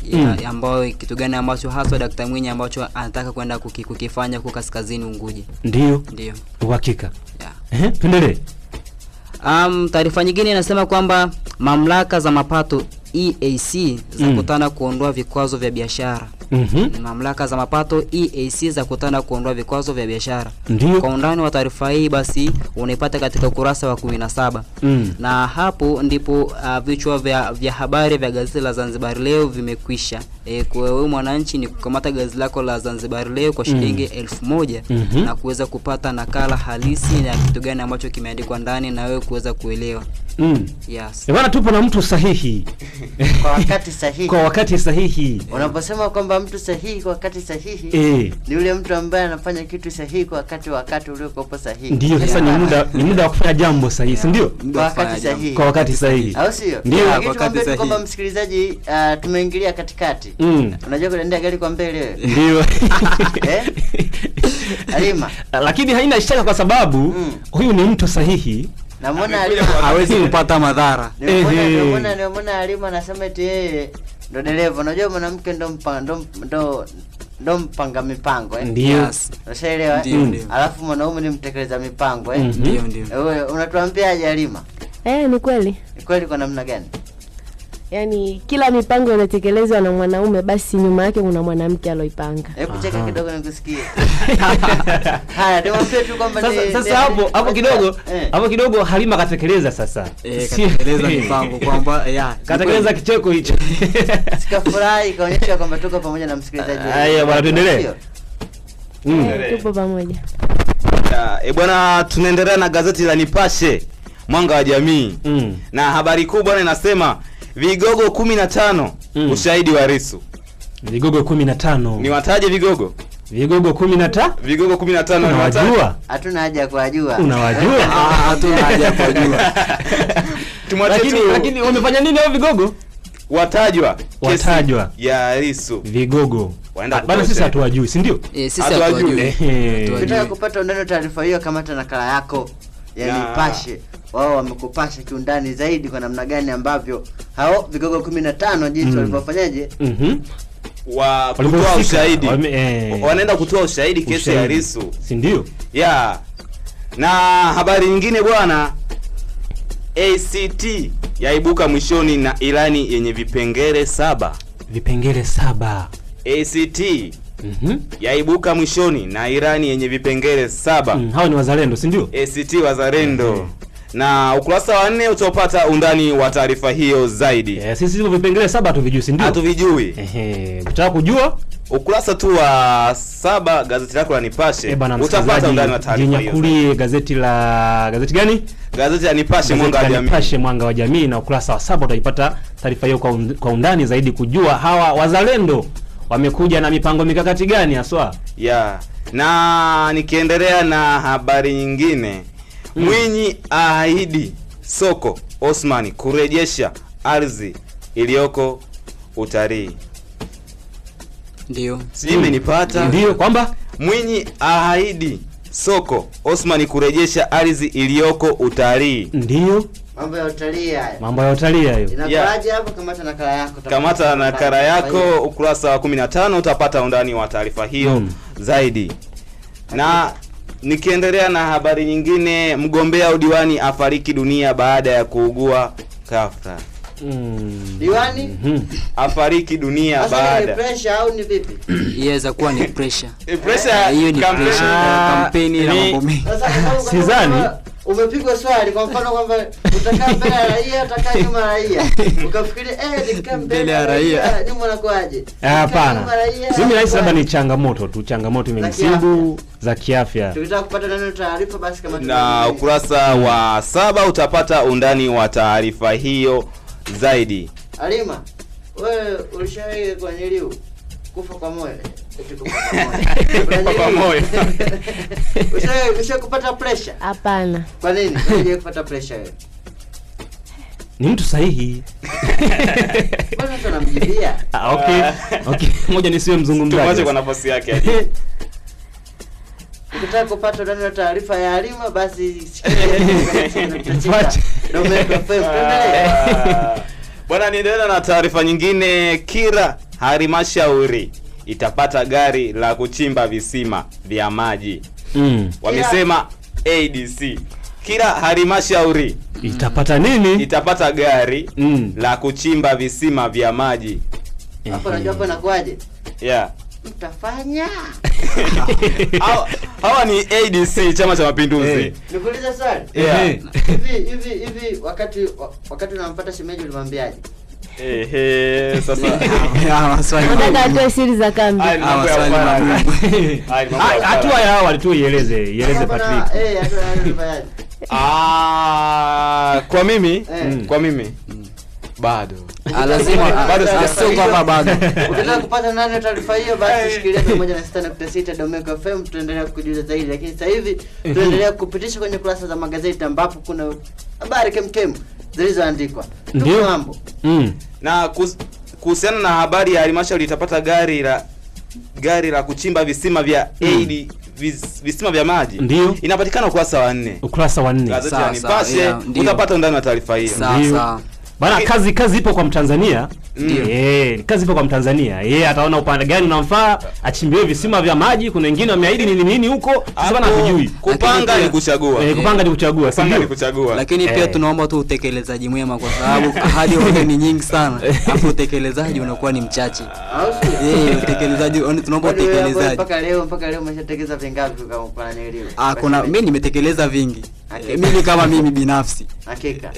ambayo kitu gani ambacho haswa Dr. Mwinyi ambacho anataka kwenda kukifanya huko Kaskazini Unguja. Ndio. Ndio. Uhakika. Tuendelee. Taarifa nyingine inasema kwamba mamlaka za mapato EAC za kutana kuondoa vikwazo vya biashara. Mamlaka za mapato EAC za kutana kuondoa vikwazo vya biashara. Kwa undani wa taarifa hii basi unaipata katika ukurasa wa 17. Na hapo ndipo vichwa vya habari vya gazeti la Zanzibar Leo vimekwisha. Kwa wewe mwananchi ni kukamata gazeti lako la Zanzibar Leo kwa shilingi 1000 na kuweza kupata nakala halisi na kitu gani ambacho kimeandikwa ndani na wewe kuweza kuelewa. Yes. Bwana, tupo na mtu sahihi kwa wakati sahihi. Kwa wakati sahihi. Unaposema kwamba mtu sahihi kwa wakati sahihi, ni yule mtu ambaye anafanya kitu sahihi kwa wakati uliokuwa sahihi. Ndio, sasa ni muda wa kufanya jambo sahihi, si ndio? Kwa wakati sahihi. Kwa wakati sahihi. Au sio? Ndio, kwa wakati sahihi. Kwamba msikilizaji, tumeingilia katikati. Unajua kuendea gari kwa mbele wewe. Ndio. Alima. Lakini haina shaka kwa sababu huyu ni mtu sahihi. Namuona Alima hawezi kupata madhara. Nimeona Alima anasema eti yeye ndo dereva. Unajua mwanamke ndo mpanga mipango Ndio. Yes. Ushaelewa? Alafu mwanaume ni mtekeleza mipango Ndio, ndio. Wewe unatuambiaje Alima? Ni kweli. Ni kweli kwa namna gani? Yaani kila mipango inatekelezwa na mwanaume, basi nyuma yake kuna mwanamke aloipanga. Hebu cheka kidogo nikusikie. Haya, niwaambie tu kwamba sasa hapo kidogo, hapo kidogo Halima katekeleza sasa. Katekeleza mipango kwamba katekeleza kicheko hicho. Sikafurahi kaonyesha kwamba tuko pamoja na msikilizaji. Haya bwana, tuendelee. Tupo pamoja. Bwana, tunaendelea na gazeti la Nipashe. Mwanga wa Jamii. Na habari kuu bwana inasema vigogo 15 ushahidi wa Lissu. Vigogo 15. Ni wataje vigogo? Vigogo 15? Vigogo 15 unawajua? Hatuna haja kuwajua. Unawajua? Hatuna haja kuwajua. Lakini wamefanya nini hao vigogo? Watajwa. Watajwa ya Lissu. Vigogo. Bana sisi hatuwajui, si ndio? Sisi hatuwajui. Ukitaka kupata undani wa taarifa hiyo kamata nakala yako ya Nipashe. Wao wamekupasha kiundani zaidi kwa namna gani ambavyo hao vigogo 15 jinsi walivyofanyaje? Wa kutoa ushahidi. Wanaenda kutoa ushahidi kesi ya Lissu, si ndio? Yeah. Na habari nyingine bwana, ACT yaibuka mwishoni na ilani yenye vipengele 7. Vipengele 7. ACT yaibuka mwishoni na ilani yenye vipengele 7. Hao ni wazalendo, si ndio? ACT wazalendo. Na ukurasa wa 4 utapata undani wa taarifa hiyo zaidi. Sisi hivyo vipengele 7 hatuvijui, si ndio? Hatuvijui. Ukitaka kujua ukurasa tu wa 7 gazeti lako la Nipashe utapata undani wa taarifa hiyo. Jinyakulie gazeti la gazeti gani? Gazeti la Nipashe Mwanga wa Jamii. Nipashe Mwanga wa Jamii, na ukurasa wa 7 utaipata taarifa hiyo kwa undani zaidi kujua hawa wazalendo wamekuja na mipango mikakati gani haswa. Yeah. Na nikiendelea na habari nyingine, Mwinyi ahidi soko Osman kurejesha ardhi iliyoko utalii. Ndio. Sijui imenipata. Ndio kwamba Mwinyi ahidi soko Osman kurejesha ardhi iliyoko utalii. Ndio. Mambo ya utalii hayo. Mambo ya utalii hayo. Inakuaje hapo? Kamata nakala yako. Kamata nakala yako ukurasa wa 15 utapata undani wa taarifa hiyo zaidi. Na nikiendelea na habari nyingine, mgombea udiwani afariki dunia baada ya kuugua ghafla. Diwani afariki dunia baada. Ni pressure au ni vipi? Yaweza kuwa ni pressure. Pressure hiyo ni pressure, kampeni na mambo mengi. Sidhani umepigwa swali kwa mfano kwamba utakaa mbele ya raia, utakaa nyuma ya raia. Ukafikiri nikaa mbele ya raia, nyuma nakuaje? Hapana. Mimi nahisi labda ni changamoto tu, changamoto imemsibu za kiafya. Tukitaka kupata neno taarifa basi kama na ukurasa wa 7 utapata undani wa taarifa hiyo zaidi. Alima, wewe ulishawahi kuanyeliwa kufa kwa moyo? Kufa kwa moyo. Ushawahi kupata pressure? Hapana. Kwa nini? Ushawahi kupata pressure wewe? Ni mtu sahihi. Mbona tunamjibia? Okay. Okay, ngoja nisiwe mzungumzaji. Tumwache kwa nafasi yake. Ukitaka kupata ndani ya taarifa ya Halima basi Bwana, niendelea na taarifa nyingine. Kira halmashauri itapata gari la kuchimba visima vya maji. Wamesema ADC. Kila halmashauri itapata nini? Itapata gari la kuchimba visima vya maji. Hapo unajua hapo inakuaje? Yeah. Mtafanya. Hawa ni ADC, Chama cha Mapinduzi. Nikuulize swali. Yeah. Hivi wakati unampata shemeji ulimwambiaje? Sasa nataka atoe siri za kambi. Hatua ya awali tu ieleze Patrick. Kwa mimi, kwa mimi bado. Lazima bado sio kwamba bado. Ukitaka kupata nani taarifa hiyo basi shikilia 106.6 Domeko FM, tutaendelea kukujuza zaidi, lakini sasa hivi tuendelea kupitisha kwenye kurasa za magazeti ambapo kuna habari kemkem zilizoandikwa. Ndio mambo. Na kuhusiana na habari ya halmashauri itapata gari la kuchimba visima vya AD visima vya maji. Ndiyo. Inapatikana ukurasa wa 4. Ukurasa wa 4. Gazeti la Nipashe utapata undani wa taarifa hiyo. Sawa. Bana, kazi ipo kwa Mtanzania. Kazi ipo kwa Mtanzania. Yeye ataona upande gani unamfaa, achimbiwe visima vya maji. Kuna wengine wameahidi nini nini huko, sasa bana hatujui. Kupanga ni kuchagua. Kupanga ni kuchagua, kupanga ni kuchagua. Lakini pia tunaomba tu utekelezaji mwema kwa sababu ahadi huwa ni nyingi sana. Alafu utekelezaji unakuwa ni mchache. Utekelezaji, tunaomba utekelezaji. Mpaka leo umeshatekeleza vingapi kama kwa nani? Kuna mimi nimetekeleza vingi. Mimi kama mimi binafsi. Hakika.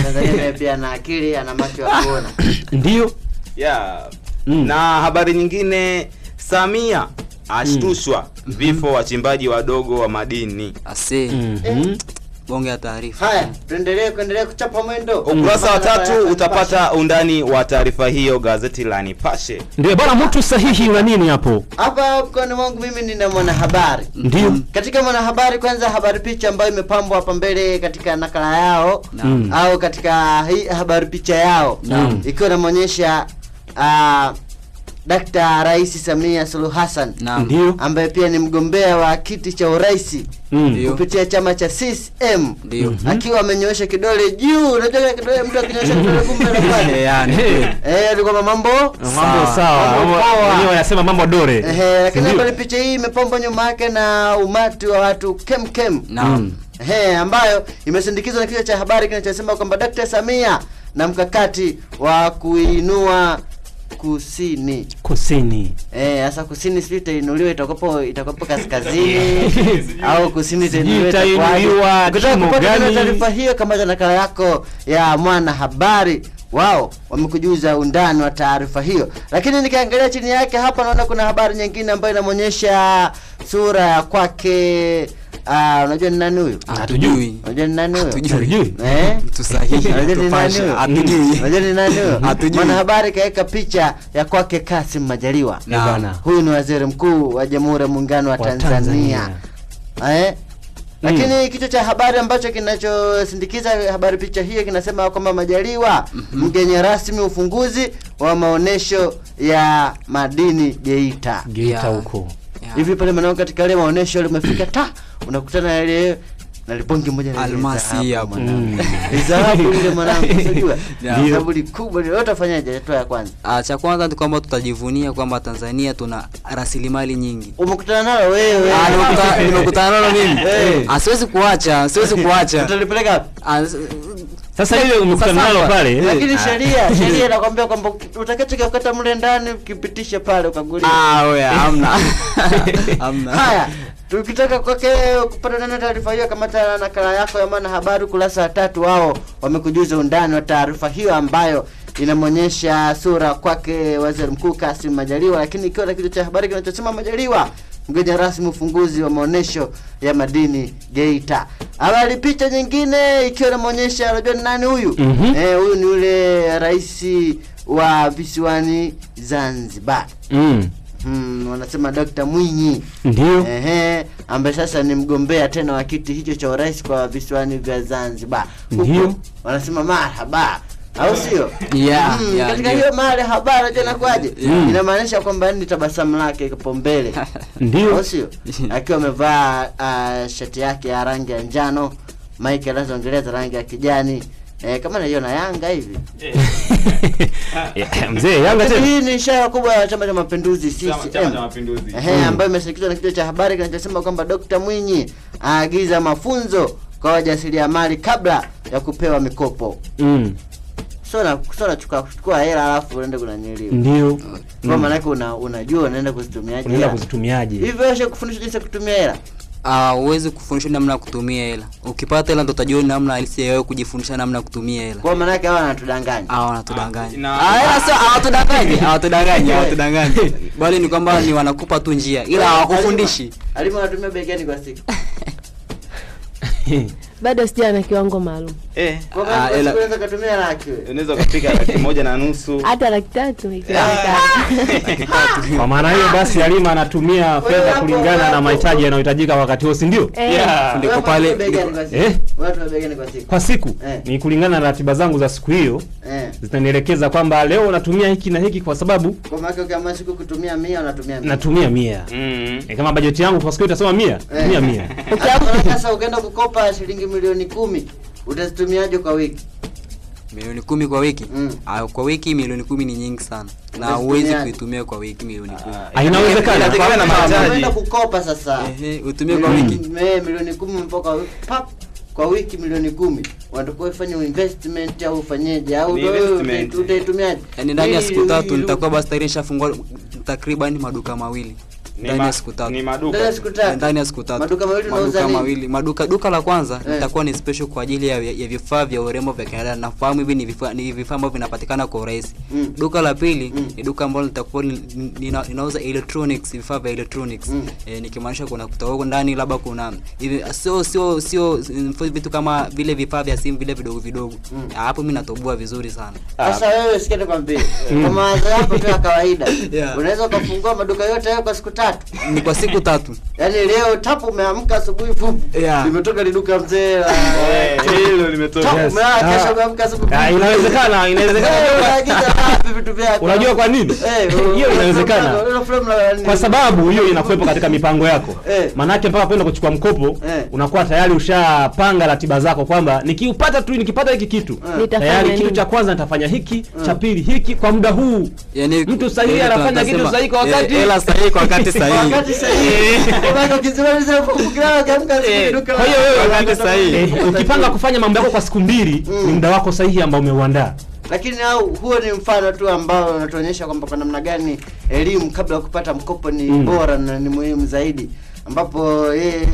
Tanzania pia ana akili, ana macho ya kuona. Ndio. Yeah. Na habari nyingine, Samia ashtushwa vifo wachimbaji wadogo wa madini. Ase. Bonge ya taarifa. Haya, tuendelee kuendelea kuchapa mwendo. Ukurasa wa 3 utapata undani wa taarifa hiyo, gazeti la Nipashe. Ndio bwana, mtu sahihi una nini hapo? Hapa mkono wangu mimi nina Mwanahabari. Ndio. Katika Mwanahabari kwanza, habari picha ambayo imepambwa hapa mbele katika nakala yao au katika hii habari picha yao ikiwa inaonyesha Dr. Rais Samia Suluhu Hassan ambaye pia ni mgombea wa kiti cha urais kupitia chama cha CCM akiwa amenyoosha kidole juu. Unajua kidole, mtu akinyoosha kidole kumbe anafanya yani alikuwa mambo sawa, wenyewe wanasema mambo dore. Lakini pale picha hii imepambwa nyuma yake na umati wa watu kem. Ambayo imesindikizwa na kichwa cha habari kinachosema kwamba Dr. Samia na mkakati wa kuinua kusini. Sasa kusini sisi itainuliwa, itakopo kaskazini au kusini itainuliwa. Ukitaka kupata taarifa hiyo kama nakala yako ya Mwanahabari, wao wamekujuza undani wa taarifa hiyo. Lakini nikiangalia chini yake hapa naona kuna habari nyingine ambayo inaonyesha sura ya kwake. Unajua ni nani huyu? Hatujui. Unajua ni nani huyu? Hatujui. Mtu sahihi. Tupashe. Hatujui. Unajua ni nani huyu? Hatujui. Mwanahabari kaeka picha ya kwake Kassim Majaliwa. Huyu ni waziri mkuu wa Jamhuri ya Muungano wa Tanzania. Lakini kichwa cha habari ambacho kinachosindikiza habari picha hiyo kinasema kwamba Majaliwa mgeni rasmi ufunguzi wa maonesho ya madini Geita. Geita huko. Hivi pale maneno katika ile maonesho ile umefika unakutana ile na libonge moja la almasi hapo. Dhahabu ile mwanangu, unajua. Dhahabu kubwa ile utafanyaje hatua ya kwanza? Cha kwanza ni kwamba tutajivunia kwamba Tanzania tuna rasilimali nyingi. Umekutana nalo wewe? Nimekutana nalo mimi. Siwezi kuacha, siwezi kuacha. Utalipeleka wapi? Sasa ile umekutana nalo pale. Lakini sheria inakwambia kwamba utakachokiokota mle ndani ukipitisha pale ukagulia. Wewe hamna. Hamna. Haya, tukitaka kwake kupata neno taarifa hiyo, kamata nakala yako ya Mwanahabari ukurasa wa 3, wao wamekujuza undani wa taarifa hiyo ambayo inamuonyesha sura kwake Waziri Mkuu Kassim Majaliwa, lakini ikiwa na kichwa cha habari kinachosema Majaliwa mgeni rasmi ufunguzi wa maonesho ya madini Geita. Habari picha nyingine ikiwa inamuonyesha, unajua ni nani huyu? Huyu ni yule rais wa visiwani Zanzibar. Wanasema Dr. Mwinyi. Ndio. Ambaye sasa ni mgombea tena wa kiti hicho cha urais kwa visiwani vya Zanzibar. Ndio. Wanasema marhaba. Au sio? Katika hiyo marhaba unajua inakuaje? Inamaanisha kwamba ni tabasamu lake ipo mbele. Ndio. Au sio? Akiwa amevaa shati yake ya rangi ya njano, Mike anazoongelea za rangi ya kijani. Kama naiona Yanga hivi. Mzee Yanga tena. Hii ni ishara kubwa ya Chama cha Mapinduzi CCM. Chama cha Mapinduzi. Ambayo imesindikizwa na kichwa cha habari kinachosema kwamba Dr. Mwinyi aagiza mafunzo kwa wajasiriamali kabla ya kupewa mikopo. Sio nachukua hela alafu unaenda kunanyeliwa. Ndio. Kwa maana yake unajua unaenda kuzitumiaje. Unaenda kuzitumiaje. Hivi wewe kufundishwa jinsi ya kutumia hela? Huwezi kufundishwa namna ya kutumia hela. Ukipata hela ndo utajua namna halisi ya wewe kujifundisha namna ya kutumia hela. Kwa maana yake hawa wanatudanganya. Wanatudanganya. Hela sio hawatudanganya. Bali ni kwamba ni wanakupa tu njia ila hawakufundishi. Alima anatumia bei gani kwa siku? Bado sija na kiwango maalum. Kwa maana unaweza kutumia laki wewe. Unaweza kupika 1.5 hata 300 ikiwezekana. Kwa maana hiyo basi Halima anatumia fedha kulingana na mahitaji yanayohitajika wakati huo, si ndio? Ndiko pale. Watu bei gani kwa siku? Kwa siku ni kulingana na ratiba zangu za siku hiyo. Zitanielekeza kwamba leo natumia hiki na hiki kwa sababu kwa maana kama siku kutumia 100 unatumia 100. Natumia 100. Kama bajeti yangu kwa siku itasema 100, tumia 100. Sasa ukaenda kukopa shilingi milioni 10 utazitumiaje kwa wiki? Milioni 10 kwa wiki? Kwa wiki milioni 10 ni nyingi sana. Na huwezi kuitumia kwa wiki milioni 10. Inawezekana. Inategemea na mahitaji. Unaenda kukopa sasa. Utumie kwa wiki. Milioni 10 mpaka pap kwa wiki milioni 10. Unatakiwa ufanye investment au ufanyeje au utaitumiaje? Yaani ndani ya siku 3 nitakuwa basi tayari nishafungua takriban maduka 2. Ndani ya siku tatu. Ni maduka. Ndani ya siku tatu. Maduka mawili unauza nini? Mawili. Maduka, duka la kwanza litakuwa ni special kwa ajili ya vifaa vya urembo vya Canada. Nafahamu hivi ni vifaa ambavyo vinapatikana kwa urahisi. Duka la pili ni duka ambalo litakuwa ninauza electronics, vifaa vya electronics. Nikimaanisha kuna kutoka ndani labda kuna hivi sio vitu kama vile vifaa vya simu vile vidogo vidogo. Hapo mimi natoboa vizuri sana. Sasa wewe sikia nikwambie. Kwa mawazo yako tu ya kawaida. Unaweza ukafungua maduka yote hayo kwa siku tatu. Ni kwa siku tatu. Yaani leo tapu umeamka asubuhi fupi. Limetoka liduka mzee. Hilo limetoka. Kesho umeamka asubuhi. Inawezekana, inawezekana. Vitu vyako. Unajua kwa nini? Hiyo inawezekana. Kwa sababu hiyo inakuwepo katika mipango yako. Manake mpaka kwenda kuchukua mkopo unakuwa tayari ushapanga ratiba zako kwamba nikiupata tu nikipata hiki kitu tayari kitu cha kwanza nitafanya hiki, cha pili hiki kwa muda huu. Yaani mtu sahihi anafanya kitu sahihi kwa wakati. Hela sahihi kwa wakati sahihi. Wakati sahihi. Kwa ukizimaliza kufikiria ukiamka duka. Kwa hiyo wewe wakati sahihi. Ukipanga kufanya mambo yako kwa siku mbili ni muda wako sahihi ambao umeuandaa. Lakini au huo ni mfano tu ambao unatuonyesha kwamba kwa namna gani elimu kabla ya kupata mkopo ni bora na ni muhimu zaidi, ambapo yeye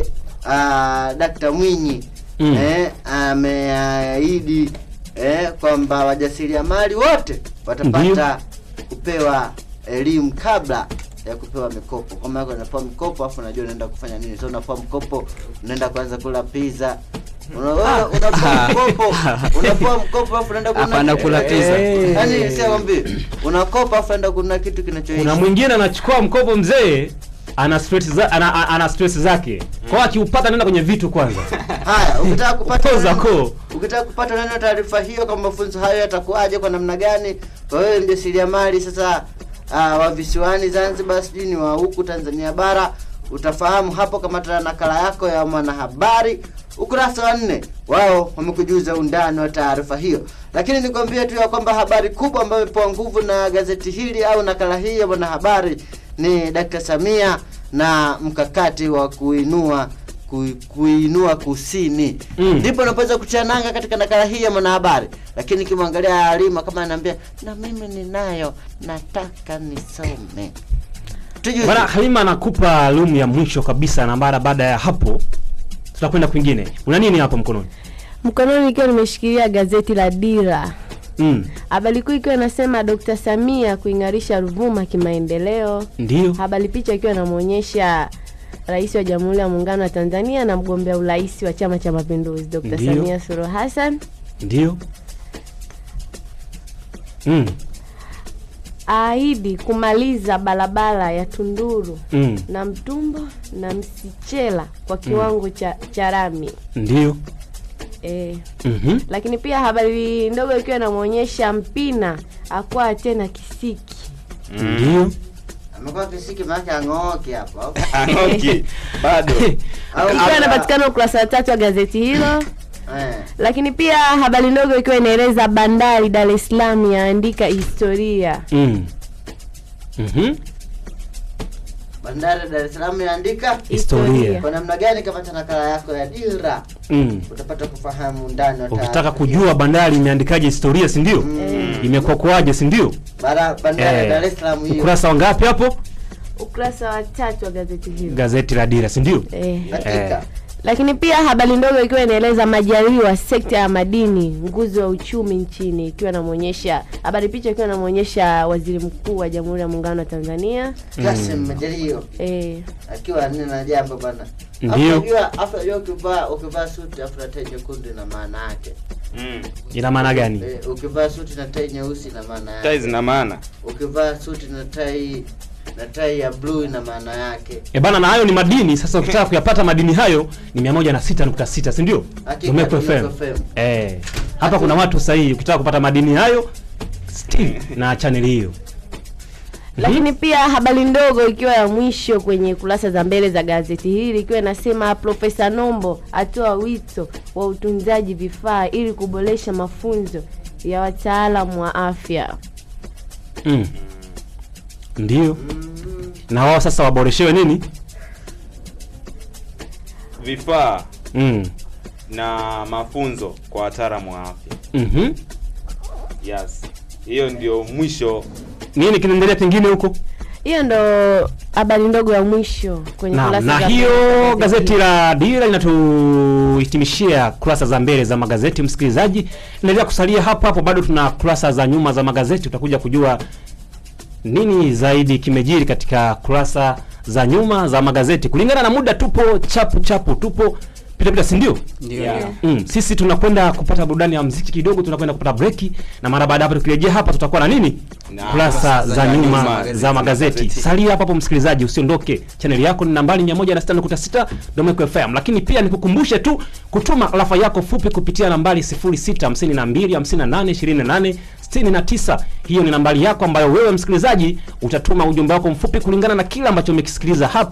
Dr. Mwinyi ameahidi kwamba wajasiriamali wote watapata kupewa elimu kabla ya kupewa mikopo. Kama yako unapewa mikopo afu unajua unaenda kufanya nini. So unapewa mkopo unaenda kuanza kula pizza. Unapewa mkopo, unapewa mkopo afu unaenda kununua kula pizza. Yaani sio kwambi unakopa afu unaenda kununua kitu kinachoisha. Kuna mwingine anachukua mkopo mzee ana stress za ana stress zake. Kwa hiyo akiupata nenda kwenye vitu kwanza. Haya, ukitaka kupata ukitaka kupata neno taarifa hiyo kama mafunzo hayo yatakuaje kwa namna gani? Kwa wewe mjasiriamali sasa wa visiwani Zanzibar, sijui ni wa huku Tanzania bara, utafahamu hapo kama tuna nakala yako ya Mwanahabari ukurasa wa 4. Wao wamekujuza undani wa taarifa hiyo. Lakini nikwambie tu ya kwamba habari kubwa ambayo imepewa nguvu na gazeti hili au nakala hii ya Mwanahabari ni Dr. Samia na mkakati wa kuinua kusini. Ndipo unapoweza kutia nanga katika nakala hii ya Mwanahabari. Lakini kimwangalia Halima kama ananiambia na mimi ninayo, nataka nisome. Bwana Halima anakupa room ya mwisho kabisa, na mara baada ya hapo tutakwenda kwingine. Una nini hapo mkononi? Mkononi nikiwa nimeshikilia gazeti la Dira. Habari kuu ikiwa inasema Dr. Samia kuingarisha Ruvuma kimaendeleo. Ndio. Habari picha ikiwa inamuonyesha Rais wa Jamhuri ya Muungano wa Tanzania na mgombea urais wa Chama cha Mapinduzi Dr. Samia Suluhu Hassan. Ndio. Ahidi kumaliza barabara ya Tunduru na Mtumbo na Msichela kwa kiwango cha rami. Ndio. Lakini pia habari ndogo ikiwa inamuonyesha Mpina akwa tena kisiki. Ndio. Amekuwa kisiki maana ang'oki hapo. Ang'oki bado. Ikiwa inapatikana ukurasa wa 3 wa gazeti hilo. Lakini pia habari ndogo ikiwa inaeleza bandari Dar es Salaam yaandika historia. Bandari Dar es Salaam yaandika historia. Kwa namna gani? Kama nakala yako ya Dira utapata kufahamu ndani. Ukitaka kujua bandari imeandikaje historia, si ndio? Imekuwa kuaje, si ndio? Bandari Dar es Salaam hiyo. Ukurasa wa ngapi hapo? Ukurasa wa 3 wa gazeti hilo. Gazeti la Dira, si ndio? Lakini pia habari ndogo ikiwa inaeleza Majaliwa sekta ya madini nguzo ya uchumi nchini, ikiwa inamuonyesha habari picha ikiwa inamuonyesha Waziri Mkuu wa Jamhuri ya Muungano wa Tanzania Kassim Majaliwa. Akiwa nina jambo bana. Ndio. Afu ukivaa suti afu na tai nyekundu ina maana yake. Ina maana gani? Ukivaa suti na tai nyeusi ina maana yake. Tai zina maana. Ukivaa suti na tai ya blue ina maana yake. Bana, na hayo ni madini. Sasa ukitaka kuyapata madini hayo ni 106.6, si ndio? Domeko FM. Hapa kuna watu sahihi ukitaka kupata madini hayo still na channel hiyo. Lakini pia habari ndogo ikiwa ya mwisho kwenye kurasa za mbele za gazeti hili ikiwa inasema Profesa Nombo atoa wito wa utunzaji vifaa ili kuboresha mafunzo ya wataalamu wa afya. Ndio. Na wao sasa waboreshewe nini? Vifaa. Na mafunzo kwa wataalamu wa afya. Yes. Hiyo ndio mwisho. Nini kinaendelea kingine huko? Hiyo ndo habari ndogo ya mwisho kwenye Na, kurasa na za hiyo mbele za gazeti la Dira linatuhitimishia kurasa za mbele za magazeti. Msikilizaji, endelea kusalia hapo hapo, bado tuna kurasa za nyuma za magazeti. Utakuja kujua nini zaidi kimejiri katika kurasa za nyuma za magazeti. Kulingana na muda, tupo chapu chapu, tupo pita pita, si ndio? Ndio. Yeah. Sisi tunakwenda kupata burudani ya muziki kidogo, tunakwenda kupata breki, na mara baada hapo tukirejea hapa tutakuwa na nini? Na Kurasa za nyuma za magazeti. Salia hapo hapo msikilizaji, usiondoke. Chaneli yako ni nambari 106.6 Domeko FM. Lakini pia nikukumbushe tu kutuma rafa yako fupi kupitia nambari 0652 58 28 69. Hiyo ni nambari yako ambayo wewe msikilizaji utatuma ujumbe wako mfupi kulingana na kile ambacho umekisikiliza hapa.